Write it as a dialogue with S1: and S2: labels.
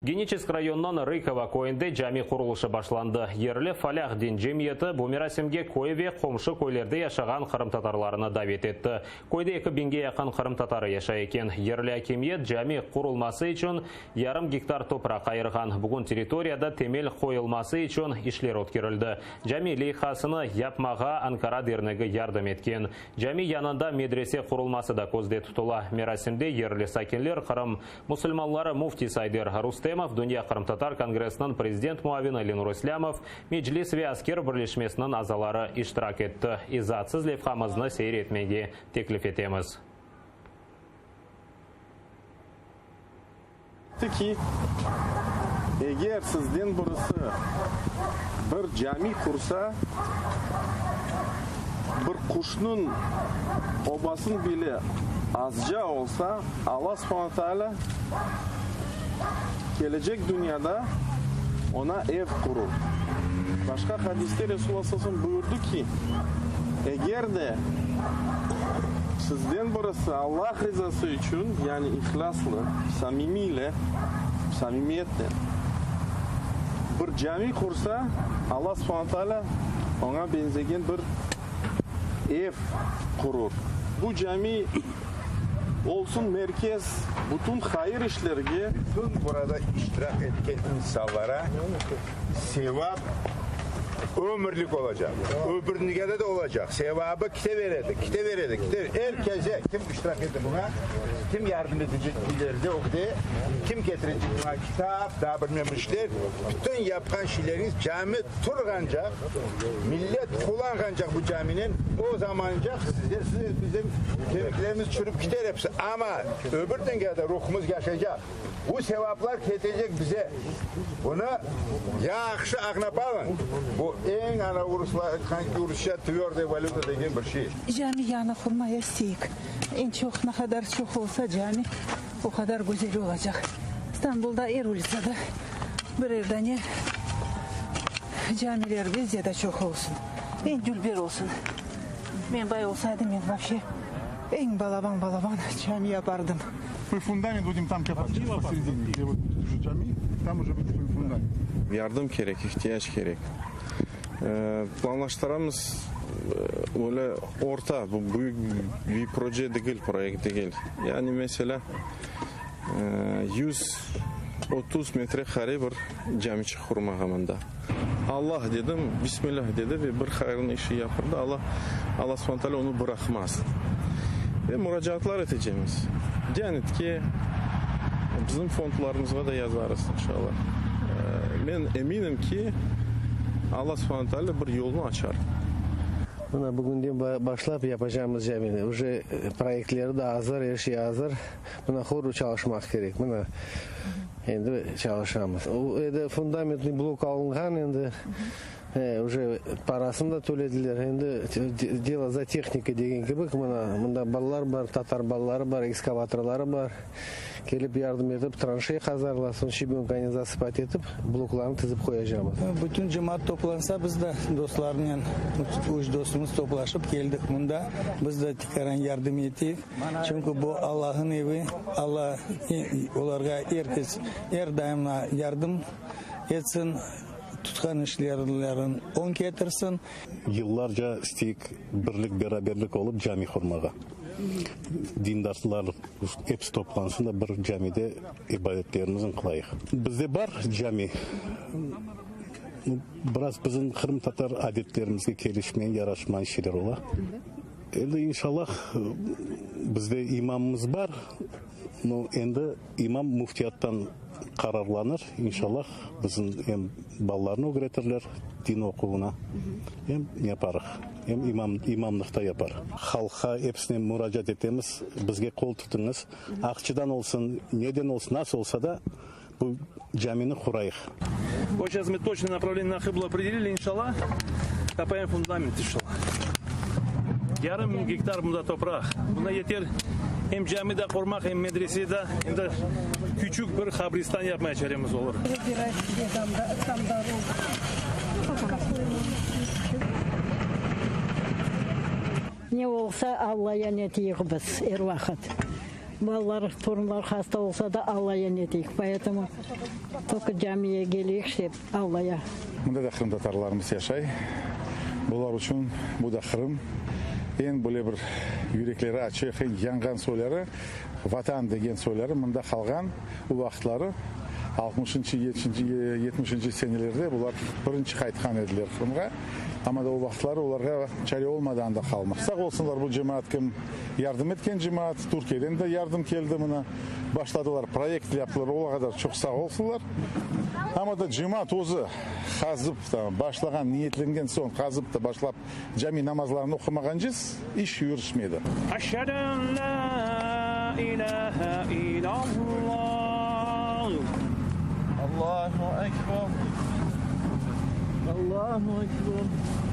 S1: Geniçesk rayonınıñ Rıkovo köyünde cami qurulışı başlandı. Yerli Falâh din cemiyeti bu merasimge köy ve qomşu köylerde yaşağan qırımtatarlarını davet etti. Köyde eki biñge yaqın qırımtatarı yaşay eken. Yerli akimiyet cami qurulması içün yarım gektar topraq ayırğan. Bugün territoriyada temel qoyulması içün işler ötkerildi. Cami leyhasını yapmağa Ankara dernegi yardım etken. Cami yanında medrese qurulması da közde tutula. Merasimde yerli sakinler Qırım Musulmanları müftisi Ayder Rustemov, Dünya qırımtatar kongressiniñ prezident muavini Lenur İslâmov, Meclis ve Asker birleşmesiniñ azaları iştirak etti. İzaatsız levhamıznı seyir etmege teklif etemiz.
S2: Ki, eger sizden birisi bir cami qursa, bir quşnıñ obasın bile azca olsa, Alla subhane taalâ kelecek dünyada oña ev qurur. Başqa hadiste Resulullah sallallahu aleyhi ve sellem buyurdı ki, eger de sizden birisi Allah rizası içün, yani ihlâslı, samimiyle, samimiyetnen bir cami qursa, Alla subhane taalâ oña beñzegen bir ev qurur. Bu cami olsun merkez bütün hayır işlerge.
S3: Bütün burada iştirak etken insanlara sevap ömürlik olacaq. Öbür dünyada da olacaq. Sevabı kite beredi, kite beredi, kite Er kese, kim iştirak etti buña, kim yardım etecek ileride ögde, kim ketirecek buña kitap, daa bilmem işler, bütün yapqan şeyleriñiz cami turğancaq, millet qullanğancaq bu caminen, o zamancaq sizler, siz, bizim kemiklerimiz çürüp kiter episi. Amma öbür dünyada ruhumız yaşaycaq. Bu sevaplar ketecek bize. Bunı yahşı aqnap alıñ. Bu eñ ana uruslar aytqan kibi urusça tvördoye valüta degen bir şey.
S4: Cami yañı qurmaya isteyik. Eñ çoq, ne qadar çoq olsa cami, o qadar güzel olacaq. İstanbulda er ulitsada birer dane camiler bizde de çoq olsun. Eñ dülber olsun. Men bay olsaydım, men vapşe eñ balaban-balaban cami yapardım.
S5: Fundament budem tam kopat, poseredine, gde vot уже cami, tam уже будет fundament.
S2: Yardım kerek, ihtiyac kerek. Planlaştıramız, öyle orta, bu büyük bir proje degil, proyekt degil. Yani, meselâ, 130 metre kare bir camiçik qurmağa mında. Allah dedim, Bismillah dedi ve bir hayırnıñ işi yapırdı, Allah, Allah subhane teala onı bıraqmaz. Ve muracaatlar etecemiz. Diyanetke, bizim fondlarımızğa da yazarız, inşallah. Men eminim ki, Allah subhane teala bir yolnı açar.
S6: Mına bugünden başlap yapacağımız camini. Uje proyektleri de azır, er şey azır. Mına horu çalışmaq kerek. Mına endi çalışamız. Endi fundamentnıy blok alınğan endi. Uje parasını da tölediler. Endi delo za tehnika degen kibi, mına mında balalar bar, tatar balaları bar, ekskavatorları bar. Kelip yardım etip tranşey qazarlar, soñ şçebönkanen zasıpat etip, bloklarnı tizip qoyacamız.
S7: Bütün cemaat toplansa, biz de dostlarnen, üç dostumız toplaşıp keldik mında. Biz de tikaran yardım eteyik. Çünki bu Allahnıñ evi, Alla olarğa er kes, er daima yardım etsin, tutqan işlerlerin oñ ketirsin.
S8: Yıllarca isteyik birlik-beraberlik olıp cami qurmağa. Dindaşlar episi toplansın da bir camide ibadetlerimizni qılayıq. Bizde bar cami, biraz bizim qırımtatar adetlerimizge kelişmeyen, yaraşmayan şeyler ola. Endi inşallah bizde imamımız bar, no endi imam müftiyattan qararlanır, inşallah bizim em balalarnı ögretirler din oquvına, em yaparıq, em imam imamlıqta yapar. Halqqa episine muracaat etemiz, bizge qol tutuñız, aqçıdan olsun, neden olsun, nasıl olsa da bu camini qurayıq.
S9: Vot şas mı toçno napravleniye na qıblu opredelili, inşallah, kopayem fundament, inşallah. Yarım gektar bunda topraq. Buna yeter em cami da qurmaq, em medrese da, em de küçük bir qabristan yapmaya çaremiz olur.
S10: Ne olsa, Allaya netiyik biz er vaqıt. Balalar, torunlar hasta olsa da Allaya neteyik. Poetomu tolko camiye keleyik işte Allaya.
S5: Mında da qırımtatarlarımız yaşay. Bular içün bu da Qırım. Eñ böyle bir yürekleri açıq, eñ yanğan soyları, Vatan degen soyları mında qalğan. O vaqıtları, altmışıncı, yetmişinci senelerde bular birinci qaytqan ediler Qırımğa. Amma da o vaqıtları olarğa çare olmadı anda qalmaq. Sağ olsunlar bu cemaat, kim yardım etken cemaat, Türkiyeden de yardım keldi mına. Başladılar, proyekt yaptılar, olarğa da çoq sağ olsunlar. Amma da cemaat özü qazıp da başlağan, niyetlengen soñ qazıp da başlap cami namazlarını oqumağancız iş yürüşmedi.
S9: Eşhedü en lâ ilâhe illallah.
S2: Allahu ekber. Allahu ekber.